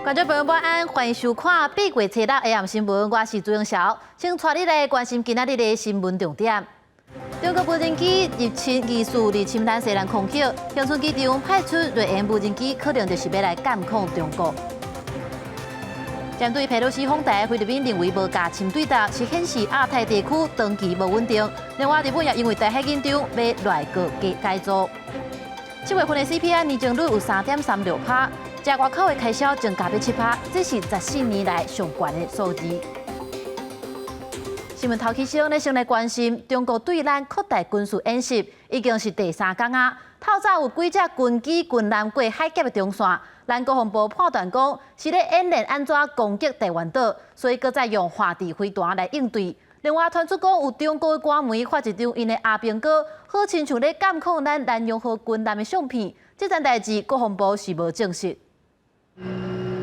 觀眾朋友晚安，歡迎收看八月初六下暗新聞，我是朱永曉，先帶你來關心今仔日的新聞重點。中國無人機入侵疑似入侵咱西南空域，恆春機場派出銳鷹無人機，可能就是欲來監控中國。針對佩洛西訪台，菲律賓認為無共侵對答，是顯示亞太地區長期無穩定。另外，日本也因為台海緊張，欲內閣改組。7月份的 CPI 年增率有3.36趴，食外口的開銷增加7趴，這是14年來上懸的數字。新聞頭起先咧，先來關心中國對咱擴大軍事演習，已經是第三工啊。透早有幾隻軍機、軍艦過海峽的中線，咱國防部判斷講是咧演練按怎攻擊台灣島，所以閣再用華智飛彈來應對。另外傳出講有中國官媒發一張𪜶的阿兵哥，好親像咧監控咱蘭陽號軍艦的相片，這件代誌國防部是無證實。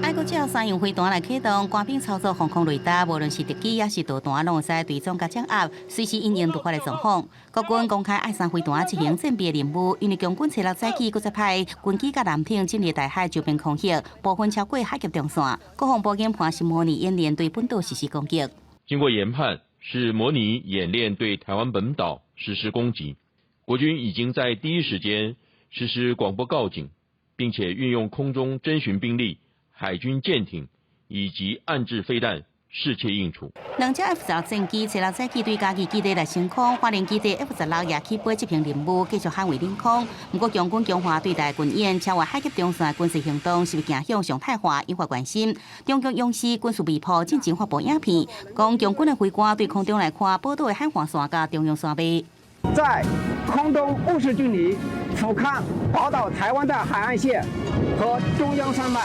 愛國者三樣飛彈來啟動，官兵操作防空雷達，無論是敵機抑是導彈，攏會使追蹤佮掌握，隨時因應突發的狀況。國軍公開愛三飛彈執行戰備任務，因為共軍初六早起，閣再派軍機佮艦艇進入台海周邊空域，部分超過海峽中線。國防部研判是模擬演練對本島實施攻擊。經過研判，是模擬演練對台灣本島實施攻擊。國軍已經在第一時間實施廣播告警，並且運用空中偵巡兵力、海軍艦艇以及岸置飛彈適切應處。兩架 F-16戰機初六早起對嘉義基地來升空，花蓮基地 F-16也起飛執行任務，繼續捍衛領空。毋過，共軍強化對台軍演，超越海峽中線軍事行動，是欲走向常態化，引發關心。中共央視軍事頻道進前發布影片，講共軍的飛官對空中來看，寶島的海岸線佮中央山脈。在空中50距離俯瞰寶島台灣的海岸線和中央山脈。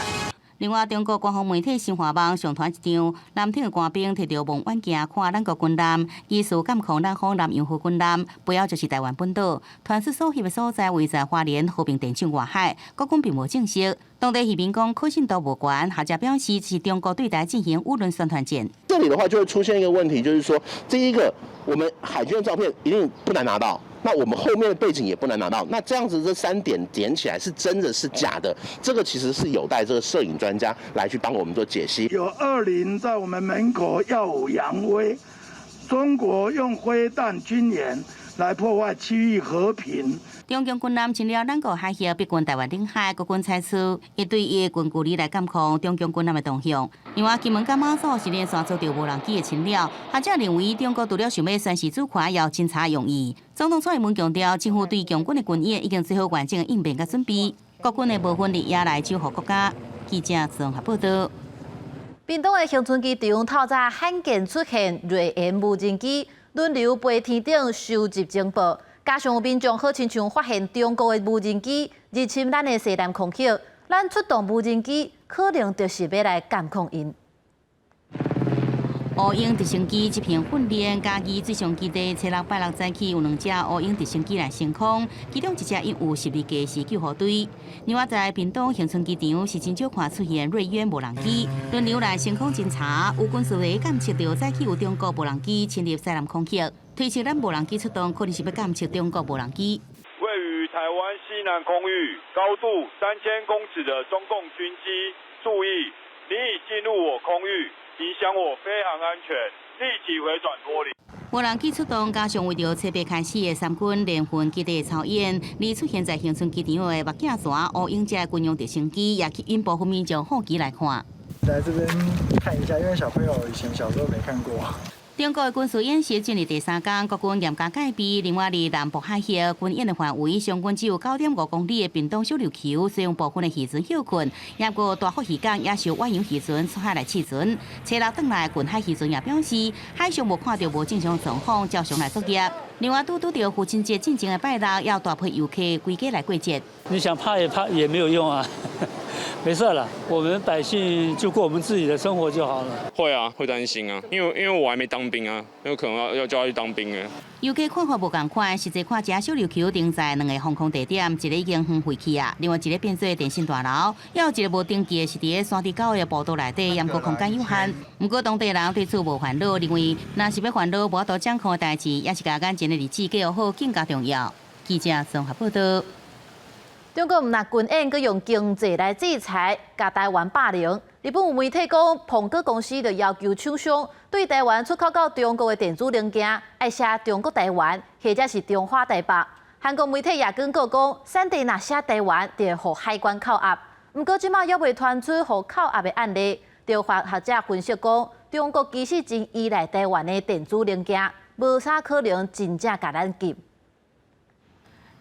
另外，中國官方媒體新華網上傳一張艦艇的官兵提著望遠鏡看咱國軍艦，疑似監控咱方南洋號軍艦，背後就是台灣本島。傳出所翕的所在位在花蓮和平電廠外海，國軍並無證實。當地漁民講可信度無懸，學者表示是中國對台進行輿論宣傳戰。這裡的話就會出現一個問題，就是說，第一個，我們海軍的照片一定不難拿到。那我們後面的背景也不難拿到，那這樣子這三點點起來是真的是假的？這個其實是有待這個攝影專家來去幫我們做解析。有惡靈在我們門口耀武揚威，中國用飛彈軍演來破壞區域和平。中共軍艦侵入咱國海域，逼近台灣領海，國軍採取一對一的近距離來監控中共軍艦的動向。另外，金門佮馬祖是連續遭到無人機的侵擾，學者認為中國除了想欲宣示主權，也有偵查用意。總統蔡英文強調，政府對共軍的軍演已經做好完整的應變佮準備，國軍會無分日夜來守護國家。記者綜合報道。屏東的恆春機場透早罕見出現銳鷹無人機輪流飛天頂收集情報，加上有民眾好親像發現中國的無人機入侵咱的西南空域，咱出動無人機可能就是欲來監控𪜶。烏鷹直升機執行訓練，嘉義水上基地初六拜六早起有兩隻烏鷹直升機來升空，其中一隻因有12架是救護隊。另外在屏東恆春機場是真少看出現銳鷹無人機輪流來升空偵查，有軍事的監測著早起有中國無人機侵入西南空域，推測咱無人機出動可能是欲監測中國無人機。位於台灣西南空域高度3000公尺的中共軍機，注意，你已進入我空域。影響我飛航安全，立即回轉脫離。無人機出動，加上為著初八開始的三軍聯訓基地操演，而出現在恆春機場的目鏡山烏鷹這軍用直升機，也吸引部分民眾好奇來看。來這邊看一下，因為小朋友以前小時候沒看過。中國的軍事演習進入第三天，國軍嚴加戒備。另外，佇南部海域軍演的範圍，上懸只有9.5公里的屏東小琉球，使用部分的漁船歇睏，也閣大福漁港也受遠洋漁船出海來試船。初六轉來近海漁船也表示，海上無看著無正常狀況，照常來作業。另外，拄拄著父親節進前的拜六，也有大批遊客規家來過節。你想怕也怕也沒有用啊。沒事了，我們百姓就過我們自己的生活就好了。會啊，會擔心啊，因為我還沒當兵啊，有可能要叫他去當兵啊。遊客看法無仝款，實際看這小琉球停在兩个防空地點，一个已經荒廢去啊，另外一個變做電信大樓，抑有一个無登記的是佇咧山豬溝的步道內底，猶閣空間有限。毋過當地人對此無煩惱，認為若是欲煩惱無法度掌控的代誌，抑是共眼前的日子過好更加重要。記者綜合報道。中國毋但軍演，閣用經濟來制裁，共台灣霸凌。日本有媒體講，蘋果公司就要求廠商對台灣出口到中國的電子零件，愛寫中國台灣或者是中華台北。韓國媒體也警告講，產地若寫台灣，就會予海關扣押。毋過這馬猶未傳出予扣押的案例，就發學者分析講，中國其實真依賴台灣的電子零件，無啥可能真正共咱禁。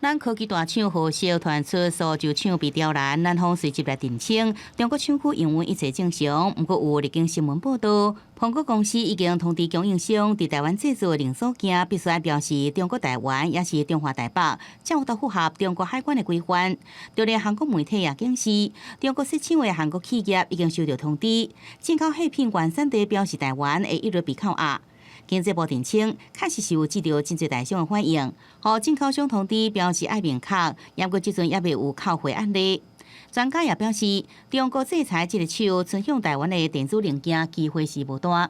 咱科技大廠荷爍傳出蘇州廠被刁難，南方隨即來澄清，中國廠區營運一切正常。毋過有日經新聞報導，蘋果公司已經通知供應商，佇台灣製作的零組件必須愛標示中國台灣，抑是中華台北，才有得符合中國海關的規範。就連韓國媒體也顯示，中國設廠的韓國企業已經收到通知，進口貨品原產地標示台灣會一律被扣押。經濟部澄清，確實是有接到真濟台商的反映，予進口商通知標示愛明確，毋過這陣猶未有扣貨案例。專家也表示，中國制裁這个手伸向台灣的電子零件機會是無大。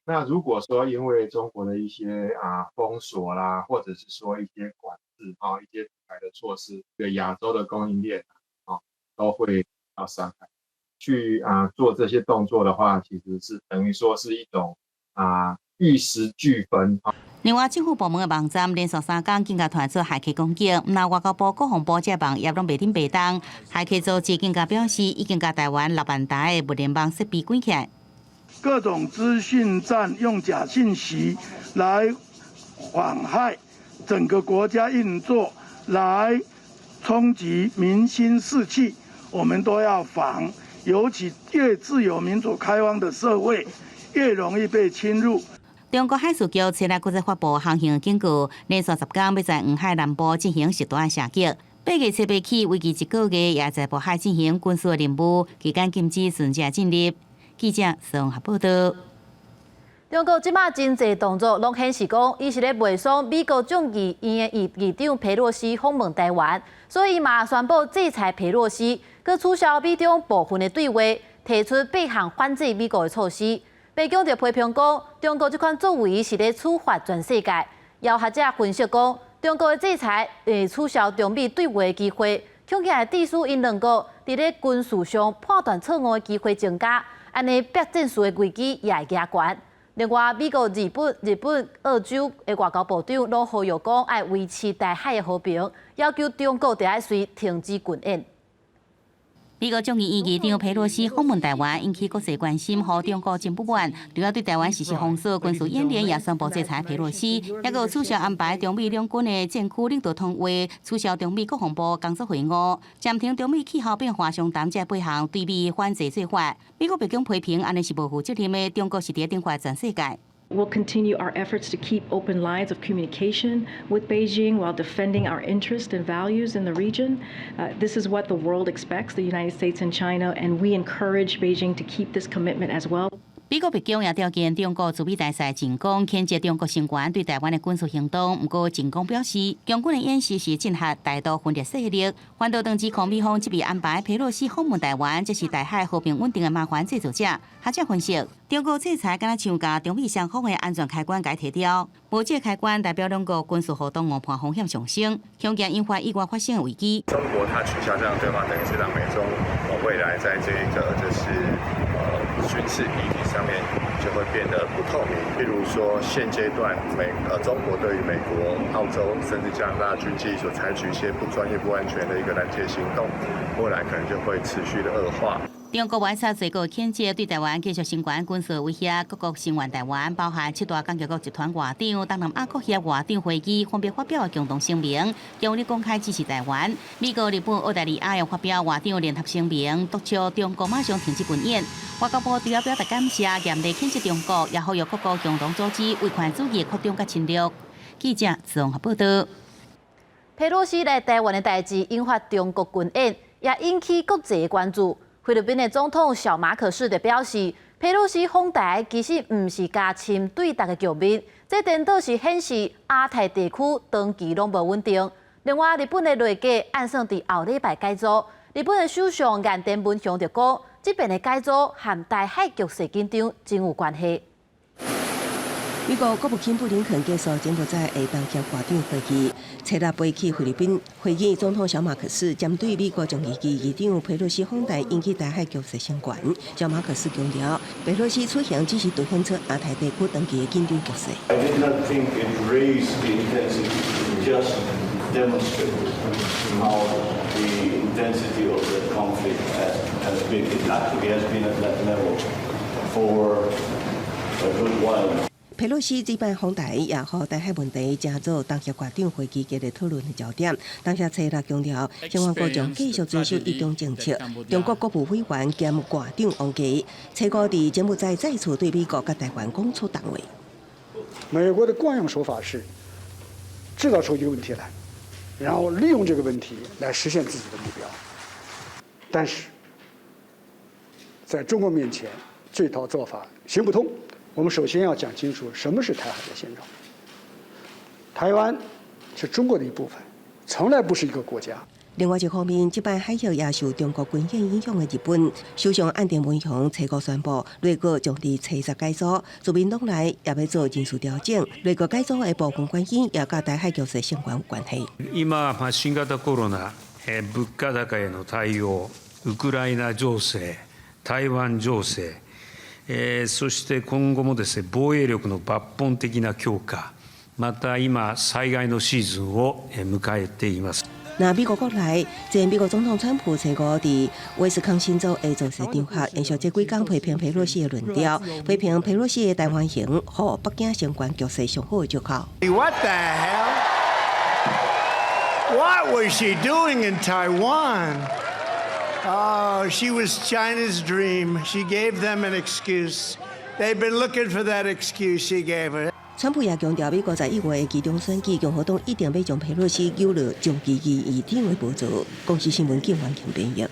那如果說因為中國的一些封鎖啦，或者是說一些管制啊，一些的措施，對亞洲的供應鏈啊都會到傷害。去做這些動作的話，其實是等於說是一種玉石俱焚。另外，政府部門的網站連續3工更加傳出駭客攻擊，毋但外交部、國防部這網頁攏袂頂袂動。駭客組織更加表示，已經共台灣6萬台的物聯網設備關起來。各種資訊戰用假信息來妨害整個國家運作，來衝擊民心士氣，我們都要防。尤其越自由民主開放的社會，越容易被侵入。中國海事局前日閣再發布航行警告，連續10工欲在黃海南部進行實彈射擊。8月7日起，為期一個月，也在渤海進行軍事任務，期間禁止船隻進入。記者綜合報道。中國這馬真濟動作，攏顯示講，伊是咧袂爽美國眾議院的議長佩洛西訪問台灣，所以嘛宣布制裁佩洛西，閣取消美中部分的對話，提出八項反制美國的措施。白宮就批評講，中國這款作為是咧處罰全世界。有學者分析講，中國的制裁會取消中美對話的機會，恐驚會致使𪜶兩國佇咧軍事上判斷錯誤的機會增加，按呢逼戰事的危機也會加懸。另外，美國、日本、澳洲的外交部長攏呼籲講，愛維持台海的和平，要求中國著愛隨停止軍演。美國眾議院議長佩洛西訪問台灣，引起國際關心，予中國真不滿，除了對台灣實施封鎖、軍事演練，也宣布制裁佩洛西，抑閣取消安排中美兩軍的戰區領導通話，取消中美國防部工作會晤，暫停中美氣候變化商談這八項對美反制做法。美國白宮批評，按呢是無負責任的，中國是佇咧懲罰全世界。 We'll continue our efforts to keep open lines of communication with Beijing while defending our interests and values in the region. This is what the world expects, the United States and China, and we encourage Beijing to keep this commitment as well. 美國白宮也調見中國駐美大使秦剛，譴責中國聲援對台灣的軍事行動。毋過秦剛表示，共軍的演習是震嚇台獨分裂勢力。反倒當時抗美方這邊安排佩洛西訪問台灣，這是台海和平穩定的麻煩製造者。學者分析，中國制裁敢若像共中美雙方的安全開關共提掉，無這個開關代表兩國軍事互動誤判風險上升，恐驚引發意外發生的危機。中國它取消這樣對話，等於是讓美中未來在這個就是軍事議題上面就會變得不透明。譬如說，現階段中國對於美國、澳洲甚至加拿大軍機所採取一些不專業、不安全的一個攔截行動，未來可能就會持續的惡化。中國外出最高譴責對台灣繼續聲援軍事威脅，各國聲援台灣，包含七大工業國集團外長、東南亞國協外長會議分別發表共同聲明，強力公開支持台灣。美國、日本、澳大利亞也發表外長聯合聲明，督促中國馬上停止軍演。外交部除了表達感謝，嚴厲譴責中國，也呼籲各國共同阻止威權主義擴張佮侵略。記者綜合報道。佩洛西來台灣的代誌引發中國軍演，也引起國際的關注。菲律賓的總統小馬可仕就表示，佩洛西訪台其實毋是加深對獨的局面，這顛倒是顯示亞太地區長期攏無穩定。另外，日本的內閣按算佇後禮拜改組，日本的首相岸田文雄就講，這遍的改組和台海局勢緊張真有關係。美國國務卿布林肯結束柬埔寨的東協外長會議，初六飛去菲律賓會見總統小馬可斯，針對美國眾議院議長佩洛西訪台引起台海局勢升懸。小馬可斯強調，佩洛西此行只是凸顯出亞太地區長期的緊張局勢。 I did not think it raised the intensity, it just demonstrated how the intensity of the conflict has been. It actually has been at that level for a good while. 佩洛西這擺訪台，也予台海問題成做東協外長會議激烈討論的焦點。東協初六強調，成員國將繼續遵守一中政策。中國國務委員兼外長王毅，初五佇柬埔寨再次對美國佮台灣講出重話。美國的慣用手法是製造出一個問題來，然後利用這個問題來實現自己的目標。但是，在中國面前，這套做法行不通。我們首先要講清楚什麼是台海的現狀。台灣是中國的一部分，從來不是一個國家。另外一方面，這擺海峽也受中國軍演影響的日本首相岸田文雄初五宣布，內閣將佇初十改組，自民黨內也欲做人事調整。內閣改組的部分原因也佮台海局勢升懸有關係。今、新型コロナ、物価高への対応、ウクライナ情勢、台灣情勢、そして今後もですね、防衛力の抜本的な強化、また今、災害のシーズンを迎えています。那美國國內，前美國總統川普初五佇威斯康星州的造勢場合，延續這幾工批評佩洛西的論調，批評佩洛西的台灣行，予北京升懸局勢上好的藉口。 What the hell? What was she doing in Taiwan? Oh, she was China's dream. She gave them an excuse. They've been looking for that excuse she gave her. 川普也強調，美國在1月的期中選舉，共和黨一定欲將佩洛西揪落眾議院議長的寶座。公視新聞記完全編譯。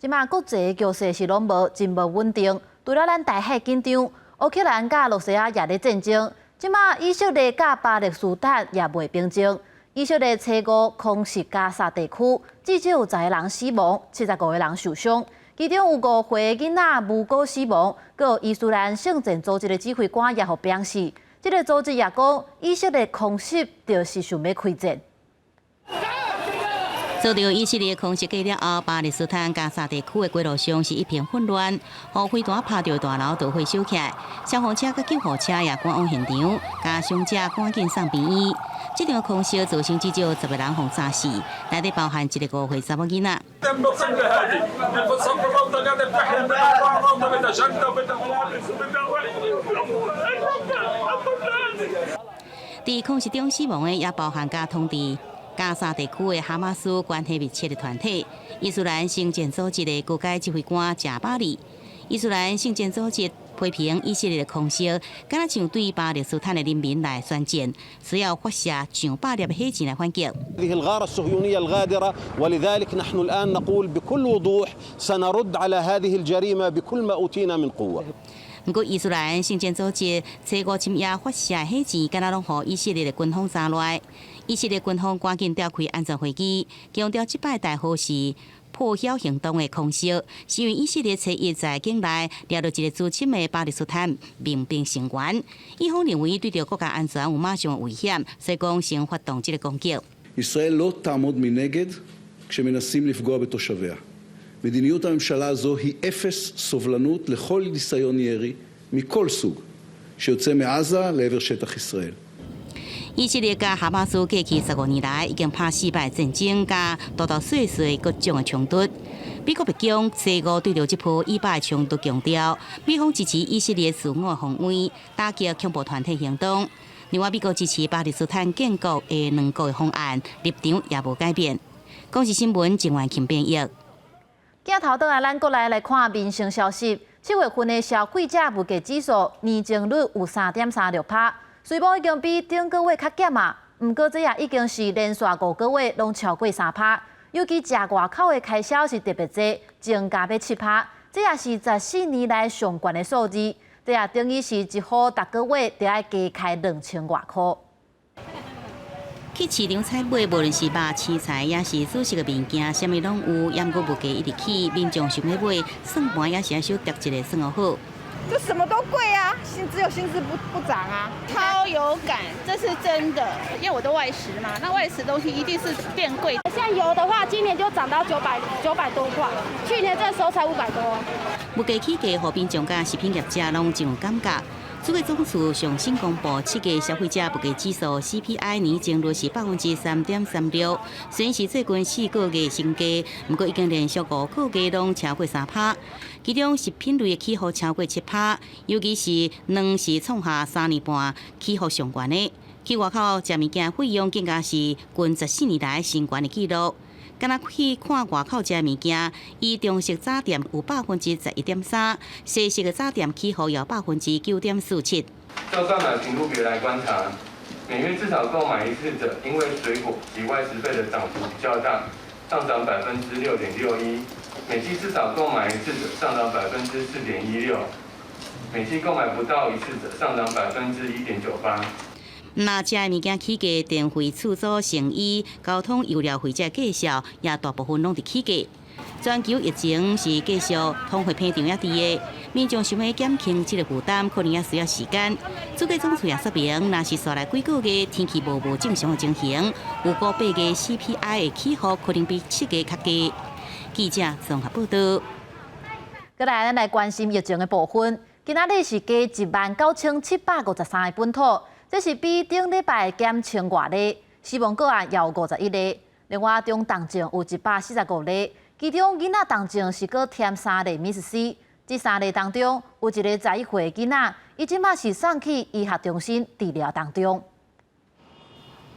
這馬國際局勢是攏無真無穩定，除了咱台海緊張，烏克蘭佮羅西亞也咧戰爭，這馬以色列佮巴勒斯坦也袂平靜。以色列初五空襲加薩地區，至少有10個人死亡，75個人受傷，其中有5歲囡仔無辜死亡，閣有伊斯蘭聖戰組織的指揮官也予鞭死。這個組織也講，以色列空襲就是想欲開戰。遭到以色列空襲過了後，巴勒斯坦加薩地區的街路上是一片混亂，予飛彈拍著大樓著火燒起來，消防車佮救護車也趕往現場，共傷者趕緊送病院。這場空襲造成至少10個人予炸死，內底包含一個5歲查某囡仔。佇空襲中死亡的，也包含佮統治加薩地區的哈馬斯關係密切的團體，伊斯蘭聖戰組織的高階指揮官賈巴里。伊斯蘭聖戰組織批評以色列的空襲，敢若像對巴勒斯坦的人民來宣戰，需要發射上百粒火箭來反擊。 هذه الغارة الصهيونية الغادرة ولذلك نحن الآن نقول بكل وضوح سنرد على هذه الجريمة بكل ما أوتينا من قوة。毋過，伊斯蘭聖戰組織初五深夜發射火箭，敢若攏予以色列的軍方炸落來。以色列軍方趕緊召開安全會議，強調這擺代號是破曉行動的空襲，是因為以色列初一在境內掠著一個資深的巴勒斯坦民兵成員，以方認為對著國家安全有馬上的危險，所以講先發動這個攻擊。 ישראל לא תעמוד מנגד כשמנסים לפגוע בתושביה. מדיניות הממשלה הזו היא אפס סובלנות לכל ניסיון ירי מכל סוג שיוצא מעזה לעבר שטח ישראל. 以色列佮哈馬斯過去15年來已經拍四擺戰爭，佮大大細細各種的衝突。美國白宮初五對著這波以巴的衝突強調，美方支持以色列自我防衛，打擊恐怖團體行動。另外，美國支持巴勒斯坦建國的兩國方案立場也無改變。公視新聞鄭婉琴編譯。鏡頭轉來，咱國內來看民生消息。7月份的消費者物價指數年增率有3.36%，雖罔已經比頂個月較減啊，毋過這也已經是連續5個月攏超過3%。尤其食外口的開銷是特別濟，增加欲7%，這也是14年來上懸的數字。這也等於是一戶逐個月著愛加開2000外箍。去市場採買，無論是肉、青菜，抑是主食的物件，啥物攏有。毋過物價一直起，民眾想欲買，算盤也是愛小挃一下算予好。就什麼都貴啊，只有薪資不漲啊。超有感，這是真的，因為我都外食嘛，那外食東西一定是變貴。像油的話，今年就漲到900多塊，去年這時候才500多。物價起價，予民眾佮食品業者攏真有感覺。主計總處上新公布7月消費者物價指數 CPI 年增率是3.36%，雖然是最近4個月新低，毋過已經連續5個月攏超過3趴。其中食品類的起伏超過7趴，尤其是卵是創下3年半起伏上懸的。去外口食物件費用更加是近14年來新懸的紀錄。敢若去看外口食物件，以中式早點有11.3%，西式的早點起伏有9.47%。照購買頻率別來觀察，每月至少購買一次者，因為水果及外食費的漲幅比較大，上漲6.61%；每季至少購買一次者，上漲4.16%；每季購買不到一次者，上漲1.98%。若食的物件起價，電費、厝租、成衣、交通、油料費這價數，也大部分攏佇起價。全球疫情是繼續通貨膨脹也佇的，民眾想欲減輕這个負擔，可能也需要時間。主計總處也說明，若是紲來幾個月天氣無正常的情形，預估8月 CPI 的起伏可能比7月較低。記者綜合報道。過來，咱來關心疫情的部分。今仔日是加19,753个本土。這是比頂禮拜減千外例，死亡個案也有51例。另外，中重症有145例，其中囡仔重症是閣添三例 MIS-C。這三例當中，有一个11歲囡仔，伊這馬是送去醫學中心治療當中。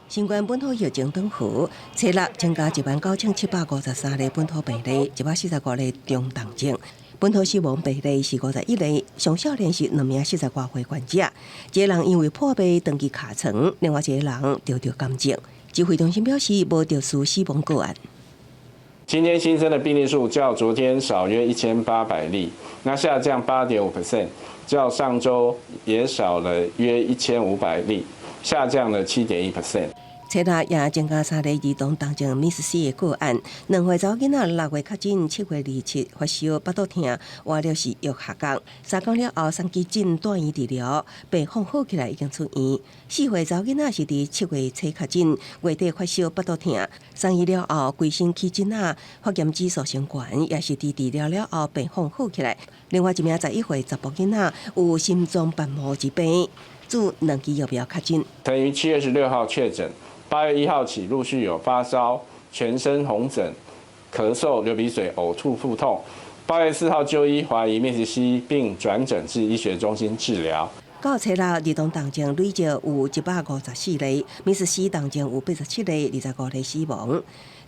新冠本土疫情轉好，初六增加19,753例本土病例，145例中重症。本土死亡病例是51例，上少年是兩名40外歲患者，一个人因為破病長期跤床，另外一个人著癌症。指揮中心表示，無特殊死亡個案。今天新增的病例數較昨天少約1800例，那下降8.5%，較上週也少了約1500例，下降了7.1%。初六也增加三例兒童重症 MIS-C 的個案，兩歲查某囡仔6月確診，7月27發燒、腹肚疼，活療是藥下降。3工了後送急診住院治療，病況好起來已經出院。4歲查某囡仔是佇7月初確診，月底發燒、腹肚疼，送醫了後規身起疹仔，發炎指數升懸，也是佇治療了後病況好起來。另外一名11歲查埔囡仔有心臟瓣膜疾病，注兩劑疫苗確診。曾於7月26號確診。8月1號起，陸續有發燒、全身紅疹、咳嗽、流鼻水、嘔吐、腹痛。8月4號就醫，懷疑 MIS-C，並轉診至醫學中心治療。到初六，兒童重症累計有154例，MIS-C 重症有87例，25例死亡。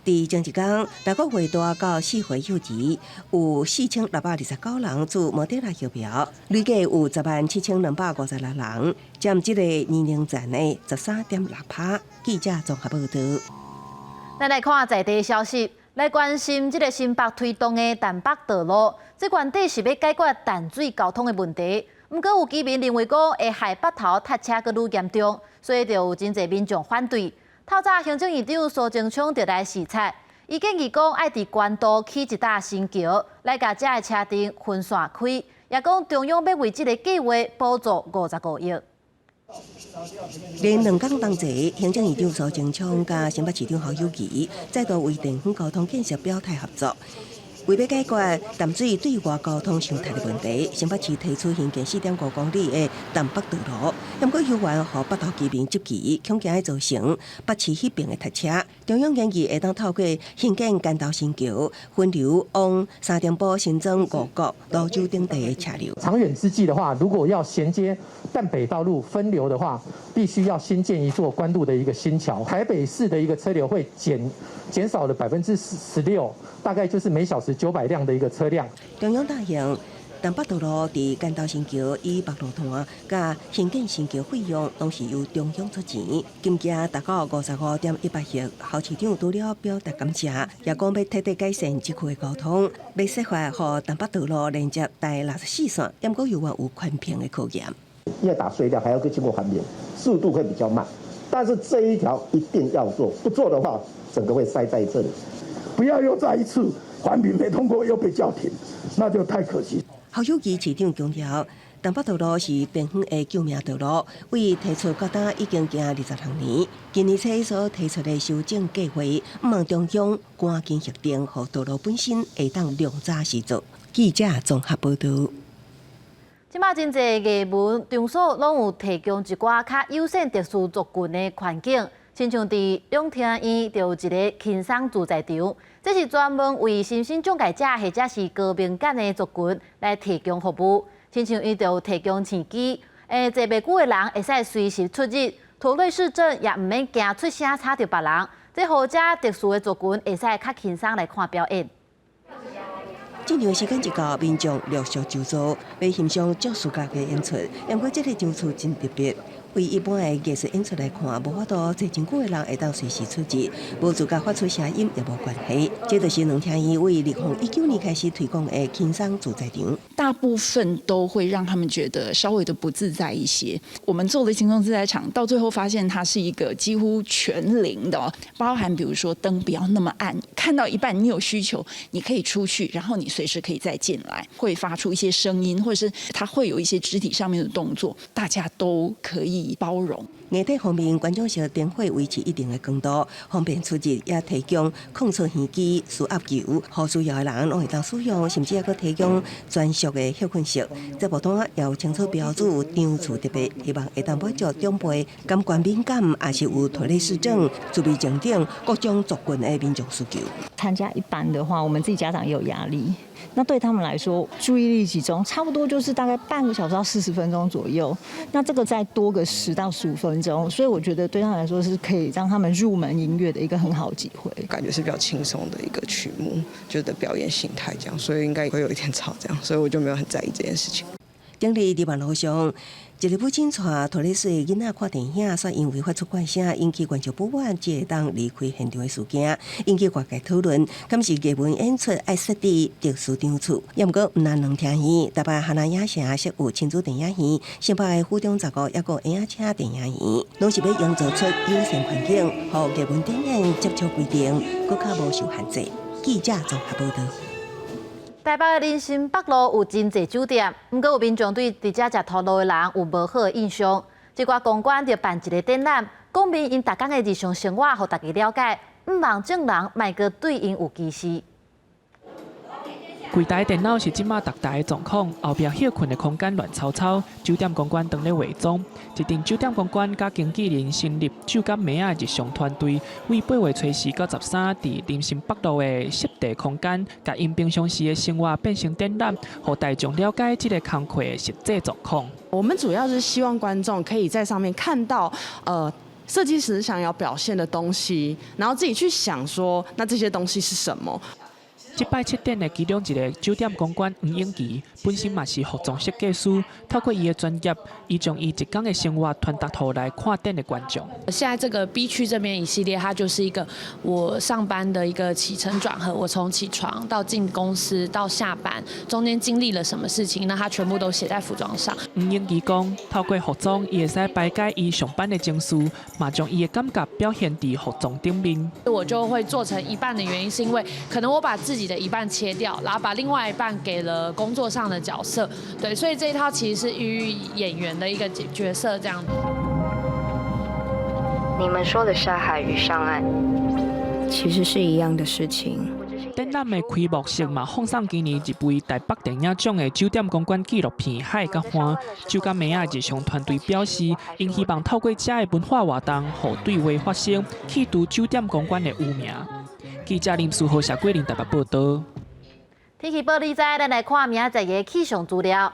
佇前一工，6個月大到4歲幼兒有4629人注莫德納疫苗，累計有107,256人，佔這个年齡層的13.6趴。記者綜合報道。咱來看在地消息，來關心這个新北推動的淡北道路，這原底是欲解決淡水交通的問題。毋過有居民認為講會害北投塞車閣愈嚴重，所以就有真濟民眾反對。透早行政院長蘇貞昌就來視察，伊建議講愛佇關渡起一搭新橋，來共遮的車陣分散開，也講中央欲為這个計劃補助55億。連兩工同齊，行政院長蘇貞昌佮新北市長侯友宜再度為地方交通建設表態合作。為欲解決淡水對外交通傷塞的問題，新北市提出興建4.5公里的淡北道路，毋過猶原予北投居民質疑，恐驚會造成北市彼爿的塞車。中央建議會當透過興建關渡新橋，分流往三重埔、新莊、五股、蘆洲等地的車流。長遠之計的話，如果要銜接淡北道路分流的話，必須要新建一座關渡的一個新橋。台北市的一個車流會減少了16%，大概就是每小時900輛的一個車輛。中央答應淡北道路佇關渡新橋以北路段，佮興建新橋費用，攏是由中央出錢，金額達到55.18億。侯市長除了表達感謝，也講欲徹底改善這區的交通，欲設法予淡北道路連接台64線，毋過猶原有環評的考驗。要打隧道，還要經過環評，速度會比較慢。但是這一條一定要做，不做的話，整個會塞在這裡。不要又再一次環評沒通過又被叫停，那就太可惜。侯友宜市長強調，淡北道路是屏東的救命道路，為提出到今已經行26年。今年初所提出的修正計劃，向望中央趕緊核定，予道路本身會當量早實做。記者綜合報導。這馬真濟藝文場所攏有提供一寡較友善特殊族群的環境，親像佇兩廳院就有一个輕鬆自在場，這是專門為身心障礙者或者是高敏感的族群來提供服務。親像伊就有提供瀳機，坐袂久的人會使隨時出入，妥瑞氏症也毋免驚出聲吵著別人，這予遮特殊的族群會使較輕鬆來看表演。進場時間一到，民眾陸續就座，欲欣賞爵士樂的演出。毋過這个場次真特別，為一般的藝術演出來看，無法度坐真久的人會當隨時出入，無資格發出聲音也無關係。這就是兩廳院為2019年開始推廣的輕鬆自在場。大部分都會讓他們覺得稍微的不自在一些。我們做的輕鬆自在場，到最後發現它是一個幾乎全零的，包含比如說燈不要那麼暗，看到一半你有需求，你可以出去，然後你隨時可以再進來，會發出一些聲音，或者是他會有一些肢體上面的動作，大家都可以包容。硬體方面，觀眾席燈火維持一定的光度，方便出入，也提供控制耳機、舒壓球，予需要的人攏會當使用，甚至猶閣提供專屬的歇睏室。節目單也有清楚標註場次特別，希望會當滿足長輩感官敏感，抑是有妥瑞氏症、自閉症等各種族群的民眾需求。參加一般的話，我們自己家長也有壓力。那對他們來說，注意力集中，差不多就是大概半個小時到40分鐘左右。那這個再多個10到15分鐘，所以我覺得對他們來說是可以讓他們入門音樂的一個很好機會。感覺是比較輕鬆的一個曲目，就是的表演形態這樣，所以應該會有一點吵這樣，所以我就沒有很在意這件事情。頂日佇網路上，一个母親帶妥瑞氏囡仔看電影，煞因為發出怪聲，引起觀眾不滿，才會當離開現場的事件，引起外界討論。敢是藝文演出愛設置特殊場次？猶毋過毋但兩廳院，台北漢南影城設有親子電影院，新北的府中15猶閣有嬰仔車電影院，攏是欲營造出友善環境，予藝文展演接觸規定，閣較無受限制。記者綜合報導。台北的林森北路有真濟酒店，毋過有民眾對佇遮食塗路的人有無好的印象。這寡公關就辦一个展覽，講明𪜶逐工的日常生活，予大家了解。毋望眾人莫閣對𪜶有歧視。櫃台電腦是這馬逐台的狀況，後壁歇睏的空間亂糟糟。酒店公關當咧化妝，一陣酒店公關佮經紀人成立酒店妹仔日常團隊，為8月初4到13，佇林森北路的濕地空間，共𪜶平常時的生活變成展覽，予大眾了解這个工課的實際狀況。我們主要是希望觀眾可以在上面看到，設計師想要表現的東西，然後自己去想說，那這些東西是什麼？這擺策展的其中一个酒店公關黃英琪，本身嘛是服裝設計師，透過伊的專業，伊將伊一工的生活傳達予來看展的觀眾。現在這個 B 區這邊一系列，它就是一個我上班的一個起承轉合，我從起床到進公司到下班，中間經歷了什麼事情，那它全部都寫在服裝上。黃英琪講，透過服裝，伊會使排解伊上班的情緒，嘛將伊的感覺表現佇服裝頂面。我就會做成一半的原因，是因為可能我把自己的一半切掉，然後把另外一半給了工作上的角色，對，所以這一套其實是寓意演員的一個角色這樣。你們說的下海與上岸，其實是一樣的事情。展覽的開幕式嘛，放送今年入圍台北電影獎的酒店公關紀錄片《海佮岸》。酒店妹仔日常團隊表示，𪜶希望透過遮的文化活動，予對話發聲，去除酒店公關的污名。記者林書豪、謝桂玲台北報導。天氣報你知，咱來看明仔載的氣象資料。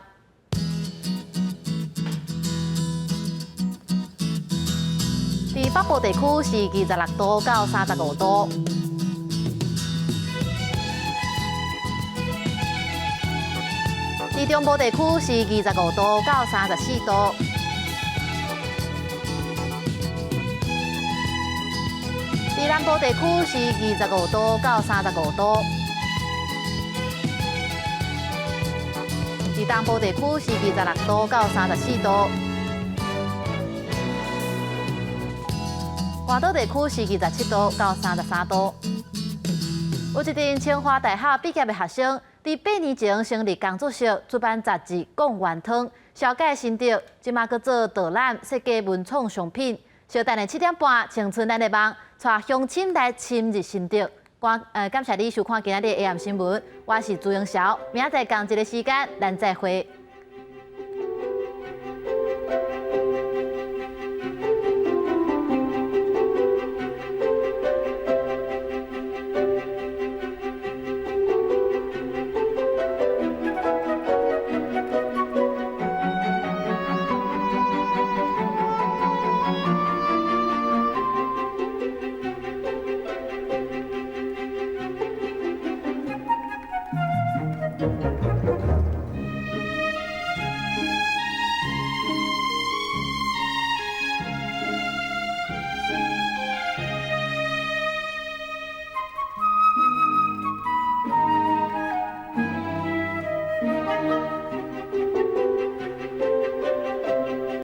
佇北部地區是26度到35度。佇中部地區是25度到34度。佇南部地區是25度到35度。佇東部地區是26度到34度。外島地區是27度到33度。溫有一陣清華大學畢業的學生，佇8年前成立工作室，出版雜誌《貢丸湯》，紹介心得，這馬閣做導覽設計文創商品。小等下7點半，青春咱的夢，帶鄉親來深入心得。我感謝你收看今仔日的 AM 新聞，我是朱英韶，明仔載仝一个時間，咱再會。